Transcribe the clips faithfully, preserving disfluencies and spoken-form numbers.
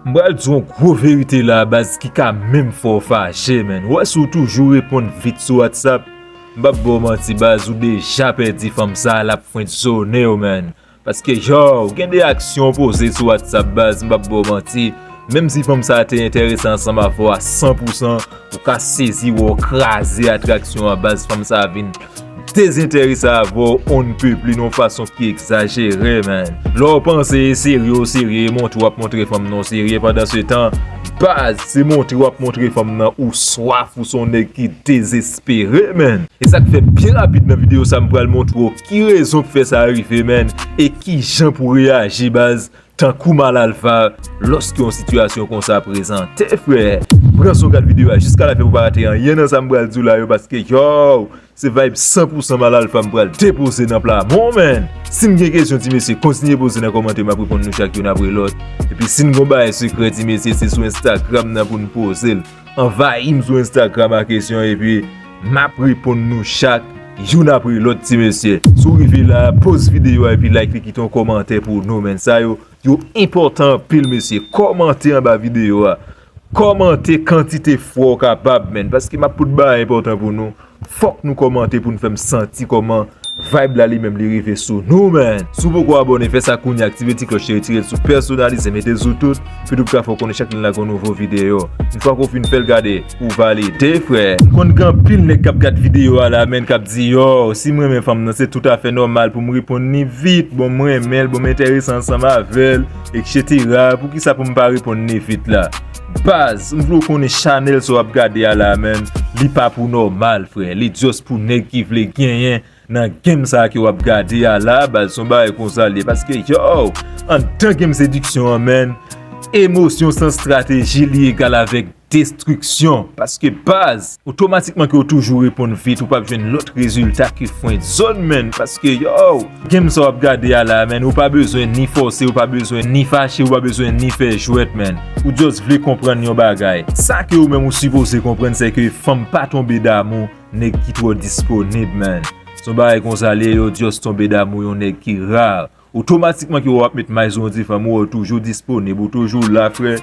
M pral di w yon gwo verite la, baz, ki ka menm fè w fache, menn. Ou wè, si w toujou reponn vit sou WhatsApp, m p ap ba w manti, baz, ou deja pèdi fanm sa a, l ap fwentzonnen w, menn. Paske, yo, gen de aksyon w poze sou WhatsApp, baz, m p ap ba w manti. Menm si fanm sa a te enterese ansanm avè w a san pou san, ou ka sezi wè w kraze atraksyon an, baz, fanm sa a vin dezenterese avè w on ne peut plus nan yon fason ki egzajere, menn. Lè w panse e serye, w serye, e montre w ap montre fanm nan w serye, pandansetan, baz, se montre w ap montre fanm nan ou swaf, ou se yon nèg ki dezespere, menn. E sa k fè, byen rapid nan videyo sa, m pral montre w ki rezon k fè sa rive, menn, e kijan pou w reyaji, baz, tankou mal alfa, lòske yon sitiyasyon konsa prezante, frè. Pran son gad videyo a jiska lafen pou w pa rate anyen nan sa m pral di w la yo, paske, yo, se vibe san pou san mal alfa m pral depoze nan pla mwen, menn. Si n gen kesyon, ti mesye, kontinye poze nan kòmantè, m ap reponn nou chak youn apre lòt. Epi si n gon bagay sekrè, ti mesye, se sou Instagram nan pou n poze l. Anvayi m sou Instagram a kesyon, epi m ap reponn nou chak youn apre lòt, ti mesye. Si w rive la, poz videyo a epi like li, kite yon kòmantè pou nou, menn. Sa yo, yo enpòtan anpil, mesye. Kòmante anba videyo a. Kòmante kantite fwa w kapab, menn, paske m ap pote bagay enpòtan pou nou. Fòk nou kòmante pou n fè m santi kòman vibe la li menm li rive sou nou, menn. Si w poko abòne, fè sa kounye a, aktive ti klòch, retire l sou pèsonalize, mete l sou tout, pou w ka fè w konnen chak lè n lage yon nouvo videyo. Yon fwa ke w fin fè l, gade, ou valide, frè. M konn gen anpil nèg k ap gad videyo a la, menn, k ap di, yo, si m renmen fanm nan, se toutafè nòmal pou m reponn li vit, bon, m renmen l, bon, m enterese ansanm avè l, etsetera. Poukisa pou m pa reponn li vit la? Baz, m vle w konnen chanèl sa w ap gade a la, menn, li pa pou nòmal, frè. Li just pou nèg ki vle genyen nan game sa ke w ap gade a la, baz, se yon bagay konsa l ye. Paske, yo, anndan game sediksyon an, menn, emosyon san estrateji, li egal avèk destriksyon. Paske, baz, otomatikman ke w toujou reponn vit, ou p ap jwenn lòt rezilta ke fwentzonnen, menn. Paske, yo, game sa w ap gade a la, menn, ou pa bezwen ni fòse, ou pa bezwen ni fache, ou pa bezwen ni fè jwèt, menn. Ou just vle konprann yon bagay. Sa ke ou menm ou sipoze konprann, se ke fanm pa tonbe damou nèg ki twò disponib, menn. Se yon bagay konsa l ye, yo just tonbe damou yon nèg ki ra. Otomatikman ke w ap met may sou yon ti fanm, ou toujou disponib, ou toujou la, frè.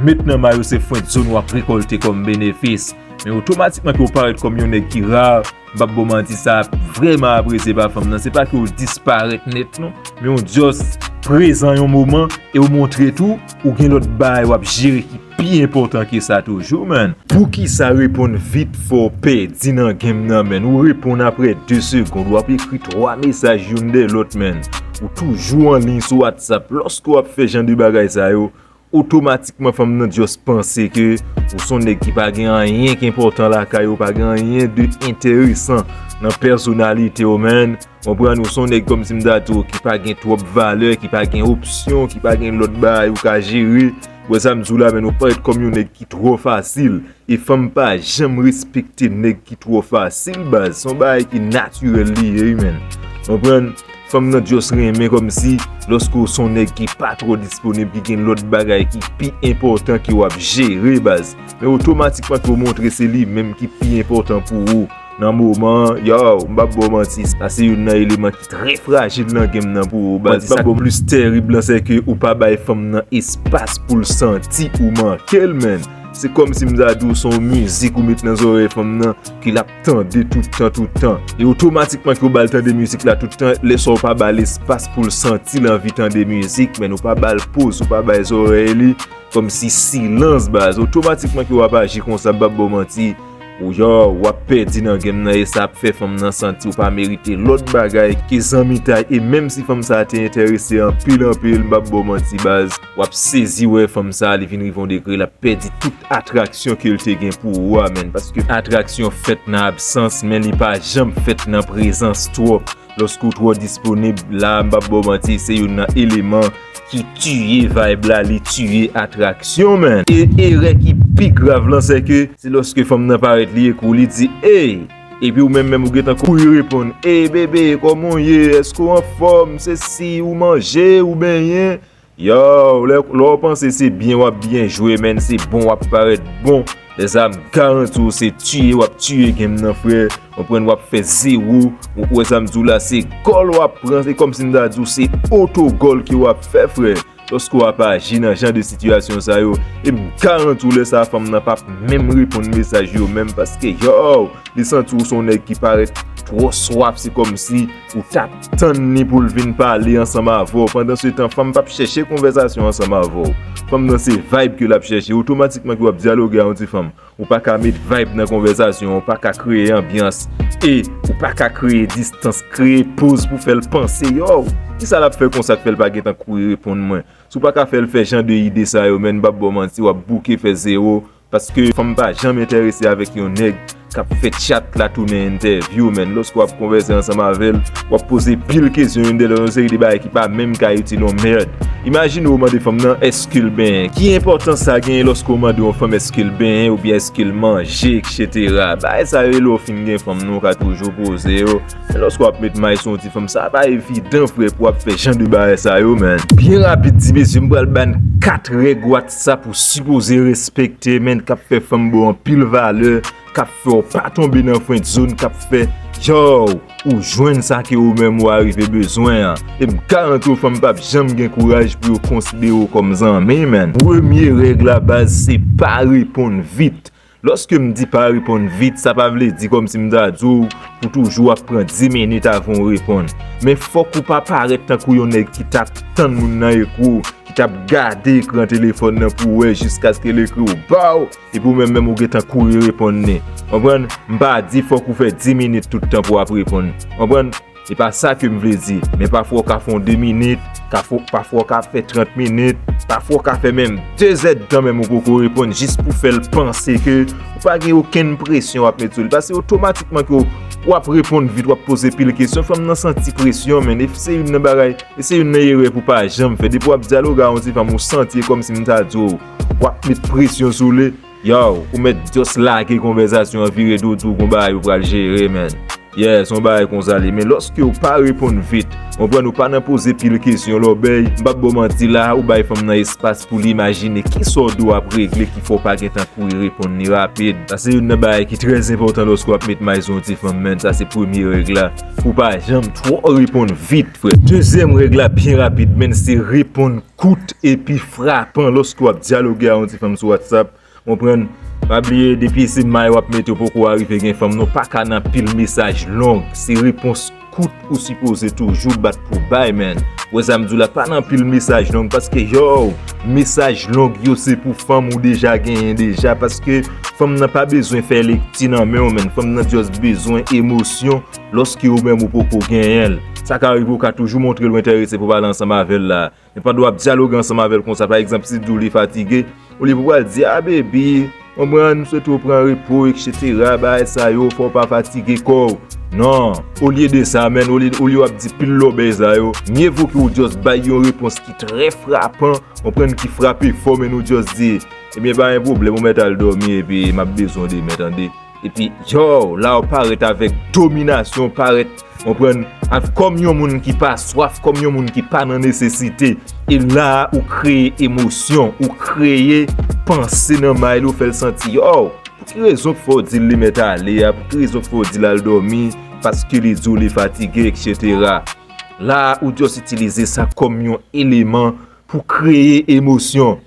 Met nan may ou, se fwentzonnen w ap rekòlte kòm benefis. Men otomatikman ke w parèt kòm yon nèg ki ra, m p ap ba w manti, sa ap vrèman apresye pa fanm nan. Se pa ke w disparèt nèt, non. Men w just prezan yon moman e w montre tou ou gen lòt bagay w ap jere ki pi enpòtan ke sa toujou, menn. Poukisa reponn vit fè w pèdi nan game nan, menn? Ou reponn apre de segonn, w ap ekri twa mesaj youn dèyè lòt, menn. Ou toujou an liy sou WhatsApp. Lòske w ap fè jan de bagay sa yo, otomatikman fanm nan just panse ke ou se yon nèg ki pa gen anyen ki enpòtan lakay ou, pa gen anyen de enteresan nan pèsonalite w, menn. Konprann, ou se yon nèg kòmsi m ta di w ki pa gen twòp valè, ki pa gen opsyon, ki pa gen lòt bagay ou ka jere. Ou wè sa m di w la, menn, ou parèt kòm yon nèg ki twò fasil. E fanm pa janm respekte nèg ki twò fasil, baz. Se yon bagay ki natirèl li ye, wi, menn. Konprann? Fanm nan just renmen kòmsi lòske w se yon nèg ki pa twò disponib, ki gen lòt bagay ki pi enpòtan ke w ap jere, baz. Men otomatikman ke w montre se li menm ki pi enpòtan pou ou. Nan moman an, yo, m p ap ba w manti, sa se youn nan eleman ki trè frajil nan game nan pou ou, baz. Sa k plis tèrib lan, se ke ou pa bay fanm nan espas pou l santi ou manke l, menn. Se kòmsi m ta di w se yon mizik ou met nan zòrèy fanm nan, ke l ap tande tout tan, tout tan. E otomatikman ke w ba l tande mizik la tout tan, lè sa w pa ba l espas pou l santi l anvi tande mizik, menn, ou pa ba l poz, ou pa bay zòrèy li, kòmsi silans, baz. Otomatikman ke w ap aji konsa, m p ap ba w manti, ou, yo, w ap pèdi nan game nan, e sa ap fè fanm nan santi w pa merite lòt bagay ke zanmitay. E menm si fanm sa a te enterese anpil, anpil, m p ap ba w manti, baz, w ap sezi wè fanm sa a, li vin rive yon degre, l ap pèdi tout atraksyon ke l te gen pou ou a, menn. Paske atraksyon fèt nan absans, men li pa janm fèt nan prezans twòp. Lòske w twò disponib, la, m p ap ba w manti, se youn nan eleman ki tiye vibe la, li tiye atraksyon, menn. E erè ki pi grav lan, se ke se lòske fanm nan parèt, li ekri w, li di, "Ey!" Epi ou menm menm ou gentan kouri reponn, "Ey, bebe, kòman w ye? Èske w anfòm? Sesi, ou manje, ou benyen?" Yo, lè, lè w panse se byen w ap byen jwe, menn, se bon w ap parèt bon. Lè sa, m garanti w se tiye w ap tiye game nan, frè. Konprann, w ap fè zewo. Ou, ou wè sa m di w la, se gòl w ap pran. Se kòmsi m ta di w se otogòl ke w ap fè, frè. Lòske w ap aji nan jan de sitiyasyon sa yo, e m garanti w lè sa a fanm nan p ap menm reponn mesaj yo menm, paske yow, li santi w se yon nèg ki parèt twò swaf, se kòmsi ou t ap tann li pou l vin pale ansanm avè w. Pandansetan, fanm p ap chèche konvèsasyon ansanm avè w. Fanm nan se vibe ke l ap chèche. Otomatikman ke w ap dyaloge a yon ti fanm, ou pa ka met vibe nan konvèsasyon, ou pa ka kreye anbyans, e ou pa ka kreye distans, kreye poz pou fè l panse, yow, kisa l ap fè konsa k fè l pa gentan kouri reponn mwen? Si w pa ka fè l fè jan de ide sa yo, menn, m p ap ba w manti, w ap bouke fè zewo, paske fanm pa janm enterese avèk yon nèg k ap fè chat la tounen entèvyou, menn. Lòske w ap konvèse ansanm avè l, w ap poze pil kesyon youn dèyè lòt, yon seri de bagay ki pa menm ka itil yon mèd. Imajine w mande fanm nan èske l benyen. Ki enpòtans sa genyen lòske w mande yon fanm èske l benyen oubyen èske l manje, etsetera? Bagay sa yo, e lè w fin gen fanm, non, w ka toujou poze yo. Men lòske w ap met may sou yon ti fanm, sa pa evidan, frè, pou w ap fè jan de bagay sa yo, menn. Byen rapid, ti mesye, m pral ba n kat règ WhatsApp ou sipoze respekte, menn, k ap fè fanm ba w anpil valè, k ap fè w pa tonbe nan friendzone, k ap fè, yow, ou jwenn sa ke ou menm ou arive bezwen an. E m garanti w, fanm p ap janm gen kouraj pou yo konsidere w kòm zanmi, menn. Premye règ la, baz, se pa reponn vit. Lòske m di pa reponn vit, sa pa vle di kòmsi m ta di w pou toujou ap pran dis minit avan w reponn. Men fòk ou pa parèt tankou yon nèg ki t ap tann moun nan ekri w, ki t ap gade ekran telefòn nan pou wè jiskaske l ekri w ba w, epi w menm menm ou gentan kouri reponn li. Konprann? M pa di fòk ou fè dis minit tout tan pou w ap reponn. Konprann? Se pa sa ke m vle di. Men pafwa w ka fè yon de minit, ka fè, pafwa w ka fè trant minit, pafwa w ka fè menm de zèdtan menm ou poko reponn jis pou fè l panse ke ou pa gen okenn presyon w ap met sou li. Paske otomatikman ke w, w ap reponn vit, w ap poze pil kesyon, fanm nan santi presyon, menn. E se youn nan bagay, e se youn nan erè pou pa janm fè. Depi w ap dyaloge a yon ti fanm, ou santi e kòmsi m ta di w, w ap met presyon sou li, yow, ou mèt just lage konvèsasyon an vire do di w gon bagay ou pral jere, menn. Yeah, se yon bagay konsa li. Men lòske w pa reponn vit, konprann, ou pa nan poze pil kesyon, lòbèy, m p ap ba w manti la, ou bay fanm nan espas pou li imajine kisa w di w ap regle ki fè w pa gentan kouri reponn li rapid. Sa se youn nan bagay ki trè enpòtan lòske w ap met may sou yon ti fanm, menn. Sa se premye règ la. Pou w pa janm twò reponn vit, frè. Dezyèm règ la, byen rapid, menn, se reponn kout epi frapan lòske w ap dyaloge a yon ti fanm sou WhatsApp. Konprann? Pa bliye, depi se may w ap mete, w poko arive gen fanm, non, pa ka nan pil mesaj long. Se repons kout ou sipoze toujou bat pou bay, menn. Ou wè sa m di w la, pa nan pil mesaj long, paske, yow, mesaj long yo se pou fanm ou deja genyen deja, paske fanm nan pa bezwen fè lekti nan men w, menn. Fanm nan just bezwen emosyon lòske ou menm ou poko genyen l. Sa ka rive ou ka toujou montre l ou enterese pou pale ansanm avè l la. Men pandan w ap dyaloge ansanm avè l konsa, pa egzanp, si l di w li fatige, olye pou w pral di, "Ah, baby, konprann, m swete w pran repo, etsetera, bagay sa yo, fò w pa fatige kò w." Non, olye de sa, menn, olye, olye w ap di pil lòbèy sa yo, mye vo ke w just bay yon repons ki trè frapan, konprann, ki frape fò, menn, ou just di, "Ebyen, pa gen pwoblèm, ou mèt al dòmi, epi m ap bezwen w demen, tande." Epi, yow, la w parèt avèk dominasyon, parèt, konprann, av-, kòm yon moun ki pa swaf, kòm yon moun ki pa nan nesesite. E la a, ou kreye emosyon, ou kreye panse nan may li, ou fè l santi, yow, pou ki rezon k fè w di l li mèt ale a? Pou ki rezon k fè w di l al dòmi? Paske li di w li fatige, etsetera. La a, ou just itilize sa kòm yon eleman pou kreye emosyon.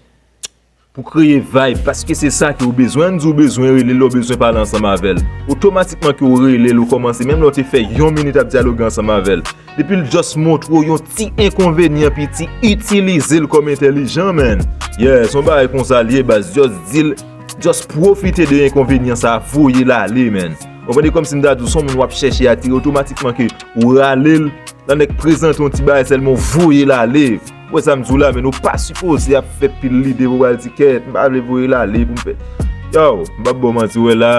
Pou kreye vibe, paske se sa ke w bezwen. Ann di w bezwen rele l lè w bezwen pale ansanm avè l. Otomatikman ke w rele l, ou kòmanse, menm lè w te fè yon minit ap dyaloge ansanm avè l. Depi l just montre w yon ti enkonvenyan piti, itilize l kòm entèlijan, menn. Yeah, se yon bagay konsa l ye, baz. Just di l, just pwofite de enkonvenyan sa a, voye l ale, menn. Konprann, e kòmsi m ta di w, se yon moun w ap chèche atire, otomatikman ke ou rale l, nan nèg prezante yon ti bagay sèlman, ou voye l ale. Ou wè sa m di w la, menn, ou pa sipoze ap fè pil lide pou w al di, "Kèt, m pa vle voye l ale pou m fè." Yow, m p ap ba w manti, w wè la,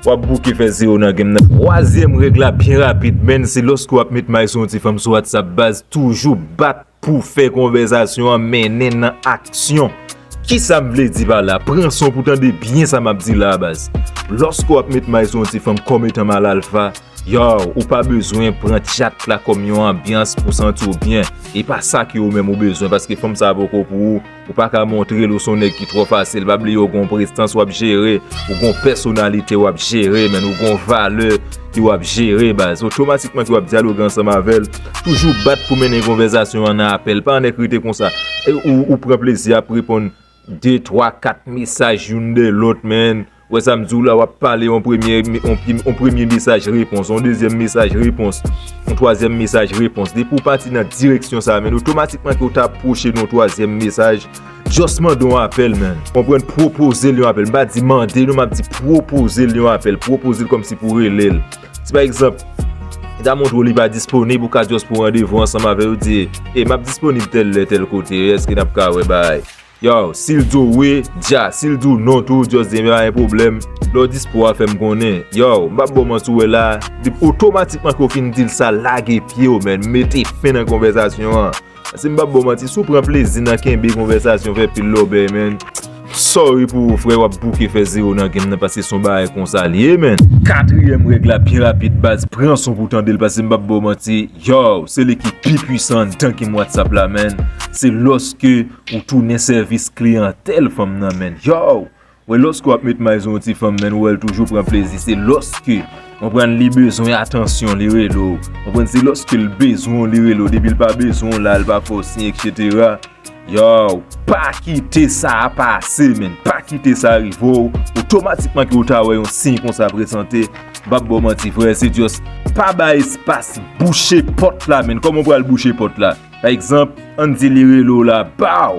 w ap bouke fè zewo nan game nan. Twazyèm règ la, byen rapid, menn, se lòske w ap met may sou yon ti fanm sou WhatsApp, baz, toujou bat pou fè konvèsasyon an mennen nan aksyon. Kisa m vle di pa la? Pran san w pou tande byen sa m ap di la a, baz. Lòske w ap met may sou yon ti fanm kòm etan mal alfa, Yo, ou pa bezwen pran tchat la kòm yon anbyans pou santi w byen. E pa sa ke ou menm ou bezwen, paske fanm sa a poko pou ou. Ou pa ka montre l ou se yon nèg ki twò fasil. Pa bliye ou gen yon prestans w ap jere, ou gen yon pèsonalite w ap jere, menn, ou gen yon valè ke w ap jere, baz. Otomatikman ke w ap dyaloge ansanm avè l, toujou bat pou mennen konvèsasyon an nan apèl. Pa annik rete konsa. E ou, ou pran plezi ap reponn de, twa, kat mesaj youn dèyè lòt, menn. Ou wè sa m di w la, w ap pale yon premye, yon, yon premye mesaj repons, yon dezyèm mesaj repons, yon twazyèm mesaj repons. Depi w pati nan direksyon sa a, menn, otomatikman ke w ta pwoche nan yon twazyèm mesaj, just mande yon apèl, menn. Konprann, pwopoze l yon apèl. M pa di mande, non, m ap di pwopoze l yon apèl. Pwopoze l kòmsi pou w rele l. Si pa egzanp, li ta montre w li pa disponib, ou ka just pran randevou ansanm avè l, ou di, e, m ap disponib tèl lè, tèl kote, èske n ap ka wè bagay? Yo, si l di w wi, dja, si l di w non tou, just di, pa gen pwoblèm. Lè w dispo a, fè m konnen. Yo, m p ap ba w manti, w wè la, depi otomatikman ke w fin di l sa, lage pye w, menn, mete fen nan konvèsasyon an. Paske m p ap ba w manti, si w pran plezi nan kenbe konvèsasyon, fè pil lòbèy, menn. Sorry pou ou, frè, w ap bouke fè zewo nan game nan, paske se yon bagay konsa l ye, menn. Katriyèm règ la, byen rapid, baz, pran son pou w tande l, paske m p ap ba w manti. Yo, se li ki pi pwisan anndan game WhatsApp la, menn. Se lòske ou tounen sèvis kliyantèl fanm nan, menn. Yo! Wè, lòske w ap met may sou yon ti fanm, menn, ou wè l toujou pran plezi. Se lòske, konprann, li bezwen atansyon, li rele w. Konprann, se lòske l bezwen w, li rele w. Depi l pa bezwen w la, l pa fè w siy, etsetera. Yo, pa kite sa a pase, menn. Pa kite sa rive w. Otomatikman ke w ta wè yon siy konsa prezante, m p ap ba w manti, frè, se just pa bay espas, bouche pòt la, menn. Kòman w pral bouche pòt la? Pa egzanp, ann di li rele w la, baw!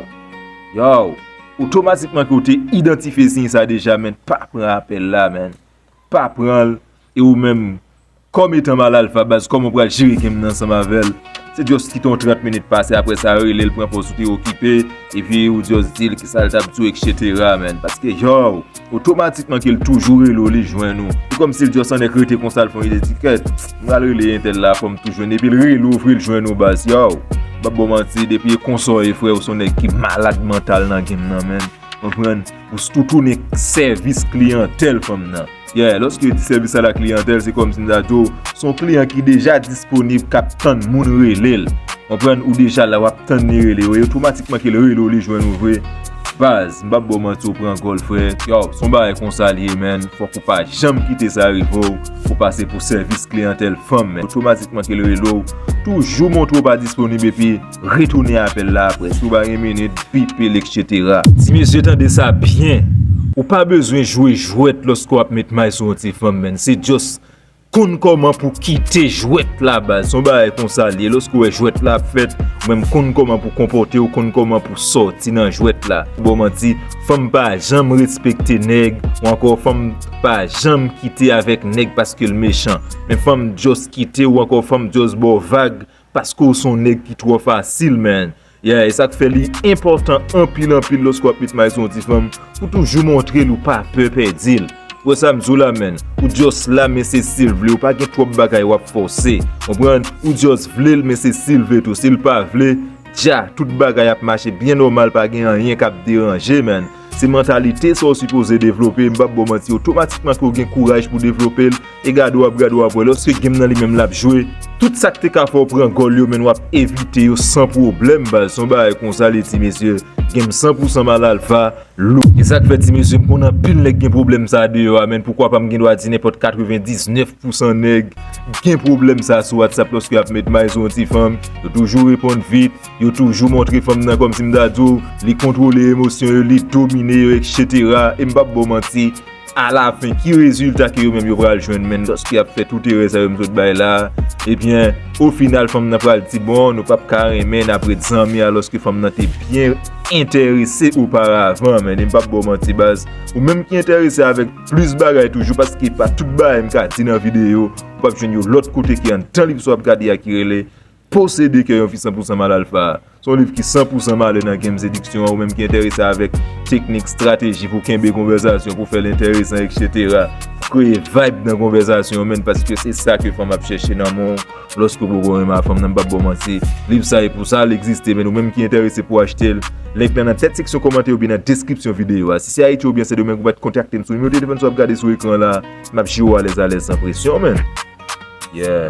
Yo, otomatikman ke w te idantifye siy sa deja, menn, pa pran apèl la, menn. Pa pran l, e ou menm, kòm etan mal alfa, baz, kòman w pral jere game nan ansanm avè l? Se just kite yon trant minit pase, apre sa, rele l, pran pòz ou te okipe, epi ou just di l kisa l t ap di w, etsetera, menn. Paske, yo, otomatikman ke l toujou rele w, li jwenn ou. Se kòmsi l just annik rete konsa, l fè yon ide, di, kèt, m pral rele entèl la, fò m tou jwenn. Epi l rele w vre, l jwenn ou, baz. Yo, m p ap ba w manti, depi e konsa w ye, frè, ou se yon nèg ki malad mantal nan game nan, menn. Konprann? Ou s-, ou tounen sèvis kliyantèl fanm nan. Yeah, lòske yo di sèvis a la kliyantèl, se kòmsi m ta di w, se yon kliyan ki deja disponib, k ap tann moun rele l. Konprann? Ou deja la, w ap tann li rele w. E otomatikman ke l rele w, li jwenn ou vre. Baz, m p ap ba w manti, w pran gòl, frè. Yo, se yon bagay konsa l ye, menn. Fòk ou pa janm kite sa rive w, pou pase pou sèvis kliyantèl fanm, menn. Otomatikman ke l rele w, toujou montre w pa disponib epi retounen apèl la apre. Si w pa gen minit, bipe l, etsetera. Ti mesye, tande sa byen. Ou pa bezwen jwe jwèt lòske w ap met may sou yon ti fanm, menn. Se just konn kòman pou kite jwèt la, baz. Se yon bagay konsa l ye. Lòske w wè jwèt la ap fèt, ou menm konn kòman pou konpòte w, konn kòman pou sòti nan jwèt la. Bon manti, fanm pa janm respekte nèg, ou ankò fanm pa janm kite avèk nèg paske l mechan. Men fanm just kite w, ankò fanm just ba w vag paske w se yon nèg ki twò fasil, menn. Yeah, e sa k fè li enpòtan anpil, anpil lòske w ap met may sou yon ti fanm, pou toujou montre l ou pa pè pèdi l. Ou wè sa m di w la, menn? Ou just la, men se si l vle. Ou pa gen twòp bagay w ap fòse. Konprann? Ou just vle l, men se si l vle tou. Si l pa vle, dja, tout bagay ap mache byen nòmal, pa gen anyen k ap deranje, menn. Se mantalite sa w sipoze devlope, m p ap ba w manti, otomatikman ke w gen kouraj pou devlope l, e gade w ap gade w ap wè, lòske game nan li menm l ap jwe, tout sa k te ka fè w pran gòl yo, menn, w ap evite yo san pwoblèm, baz. Se yon bagay konsa l ye, ti mesye. Game san pou san mal alfa, lou. E sa k fè, ti mesye, m konn anpil nèg gen pwoblèm sa deyò a, menn, poukwa pa m gen dwa di nenpòt katrevendiznèf pou san nèg gen pwoblèm sa sou WhatsApp lòske y ap met may sou yon ti fanm, yo toujou reponn vit, yo toujou montre fanm nan kòmsi m ta di w, li kontwole emosyon yo, li domine yo, etsetera. E m p ap ba w manti, alafen, ki rezilta ke yo menm yo pral jwenn, menn, lòske y ap fè tout erè sa yo m sot bay la? Ebyen, ofinal, fanm nan pral di, bon, nou p ap ka renmen n ap ret zanmi, alòske fanm nan te byen enterese oparavan, menn. E m p ap ba w manti, baz. Ou menm ki enterese avèk plis bagay toujou, paske pa tout bagay m ka di nan videyo, ou p ap jwenn yo lòt kote ki anndan liv sa w ap gade a ki rele Posede kè yon fi san pou san mal alfa. Se yon liv ki san pou san malè nan game sediksyon an. Ou menm ki enterese avèk teknik, estrateji pou kenbe konvèsasyon, pou fè l enteresan, etsetera. Pou kreye vibe nan konvèsasyon, menn, paske se sa ke fanm ap chèche nan men w. Lòske w poko renmen a fanm nan, m p ap ba w manti. Liv sa e pou sa l egziste, menn. Ou menm ki enterese pou achte l, link lan nan tèt seksyon kòmantè oubyen nan deskripsyon videyo a. Si se Ayiti oubyen Sendomeng, ou mèt kontakte m sou nimewo telefòn sa w ap gade sou ekran la. M ap jere w alèz alèz san presyon, menn. Yeah.